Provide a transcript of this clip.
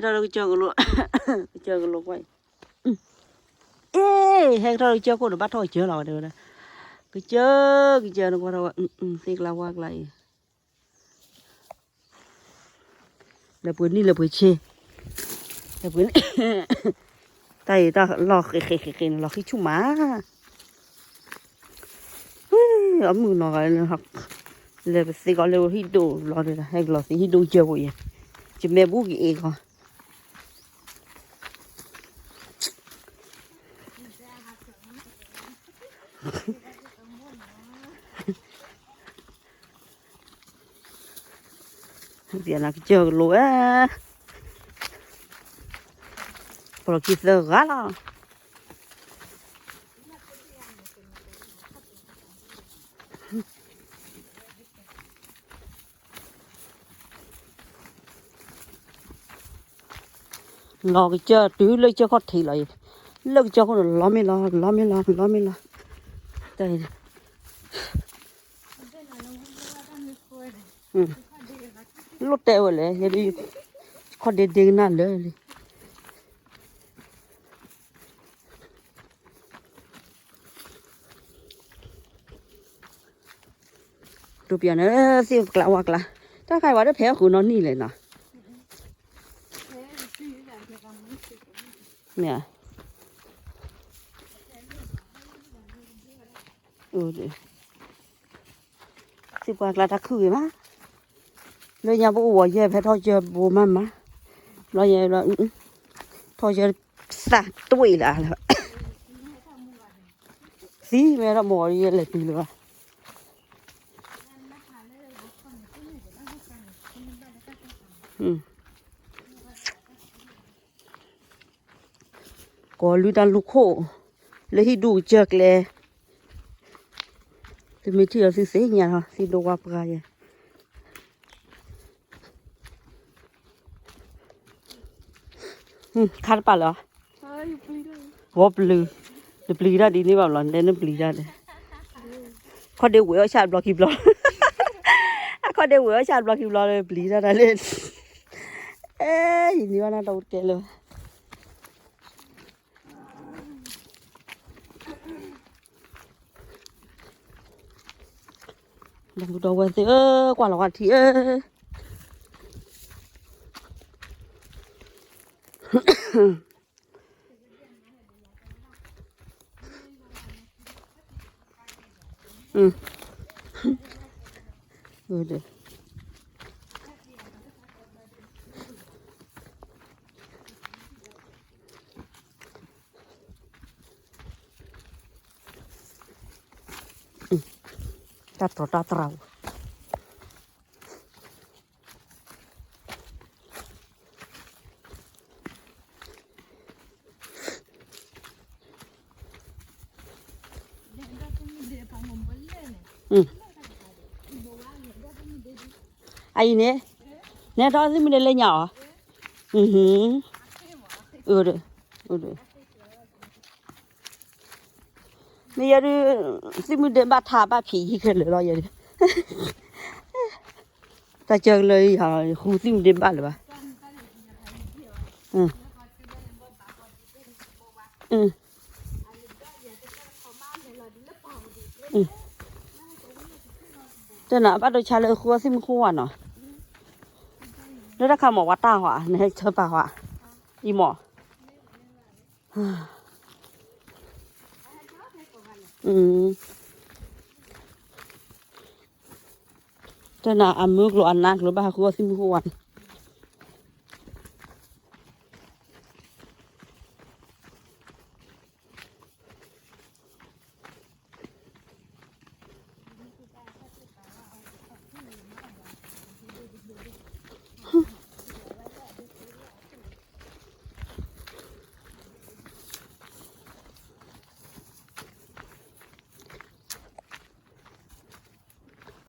ဟဲထီၣ်လၢကစၢၢ်ကလိ, ကစၢၢ်ကလိကွၢ်အံၤ, အ့, ဟဲကထီၣ်လၢကစၢၢ်ခိၣ်န့ၣ် ဘၣ်ထီၣ်ကစၢၢ်လီၤဝဲတဲဝဲဒၣ်, ကစၢၢ်, ကစၢၢ်နကွၢ်ထီၣ်ဝဲ, သ့ၣ်ကျါဝါကျါအံၤ လၢပှ့ၤနံၣ်လၢပှ့ၤဆ့, လၢပှ့ၤနံၣ်, တၢ်အံၤတၢ်လီၤဃ့ဃ့ဃ့ဃ့န့ၣ် လီၤဃံဆူၣ်မး, အမုၢ်နီၤဂၤ, လဲၤပသ့ကီးလၢဟံၣ်ဒိၣ်လီၤဒီး ဟဲကလီၤသ့ဟံၣ်ဒိၣ်ကစၢၢ်ဖိအံၤ, ယမဲာ်ဘူက့ၤအ့ၣ်ကီး ကစၢၢ်ကလိဝဲ, ပလီၢ်ခံသၢဂၤလီၤ. လီၤကစၢၢ်တုၤလၢကစၢၢ်ခီၣ်ထံးလီၤအံၤ, လၢကစၢၢ်ခိၣ်န့ၣ် လီၤမ့ၢ်လီၤ လီၤမ့ၢ်လီၤ လီၤမ့ၢ်လီၤ, တၢ်အံၤ လိၣ်တဲဝဲလဲၣ်, ယဒ်ခီၣ်ဒ့ဒ့ကနၣ်လၢာ်လံ. ဒိပျၢၤန့ၣ် သ့ၣ်ကျါဝါကျါ, တၢ်ခါအံၤဝဲဒၣ်ဖဲအဃုာ်နီၢ်နံၣ်လဲၣ်နီၤ, မ့ၢ်ဧါ, သ့ၣ်ပှၢ်ကျါတၢ်ခုၣ်ဂ့ၤမး, လၢညါပအိၣ်ဝီၤယဲၢ်ဖဲထီၣ်ကၢဘိမးမး, ဘျီယဲၢ်ဘျီ, ထီၣ်ကၢသးတဝ့ၢ်လၢ်လၢ်, သံမ့ၢ်ထီၣ်မီၤယဲၢ်လဲၤတုၤလၢၤဘၣ်. ကိးလုၢ်တၢ်လူၢ်ခိၣ်, လၢဟံၣ်ဒူၣ်ကစၢၢ်ကျဲ, သုမ့ၢ်ထံၣ်လီၤသုသ့ၣ်ညါလီၤ သံၣ်ဒိၣ်ဝါပှၢ်ယဲၢ်, ခါတပာ်လၢၤ, ဂီၤပျုၤ, တပျံၤတၢ်ဒ်န့ၣ်ဘၣ်ဘျီ လဲၤနပျံၤတၢ်ဒီး, ခီၣ်ဒ့ဝဲအီၣ်ဆၣ်ဘျီခံဘျီ, အခီၣ်ဒ့ဝဲအီၣ်ဆၣ်ဘျီခံဘျီလၢပျံၤတၢ်တၢ်လဲၣ်, အဲ, ယနံၤဘၣ်နၢ်တအိၣ်တကဲလၢၤဘၣ်. ဒီပုၢ်ဒီဝဲၢ်သ့ၣ်ဧၢ, ကွၢ်လီၤကွၢ်ထံဧၢ, တၢ်တြီတၢ်တြီ, အအံၤန့ၣ်, နဲထီၣ်သ့ၣ်မုၢ်ဒဲးလၢညါအီၤ, မ့ၢ်ယဲဒုး, သ့ၣ်မုၢ်ဒဲးဘၣ်ထါဘၣ်ဖံးယံၤခဲလၢာ်လီၤယဲဒုး, တၢ်ကၢကလၢယၤ, ဃုသ့ၣ်မုၢ်ဒဲးဘၣ်လၢၤဘၣ်. တနၤဘၣ်ဒိဆါလၢဃုအီၣ်သ့ၣ်မုၢ်ဃိဝဲနီၤ, လၢတၢ်ခါမီၤဝဲတၢ်ဟီ, နဟဲဆၢပာ်ဟီ, အံၤမီၤ တနၤအမုၢ်ကျိၤအနါကျိၤဘၣ်ဟးဃုအီၣ်သ့ၣ်မုၢ်ဃိဝဲန့ၣ်,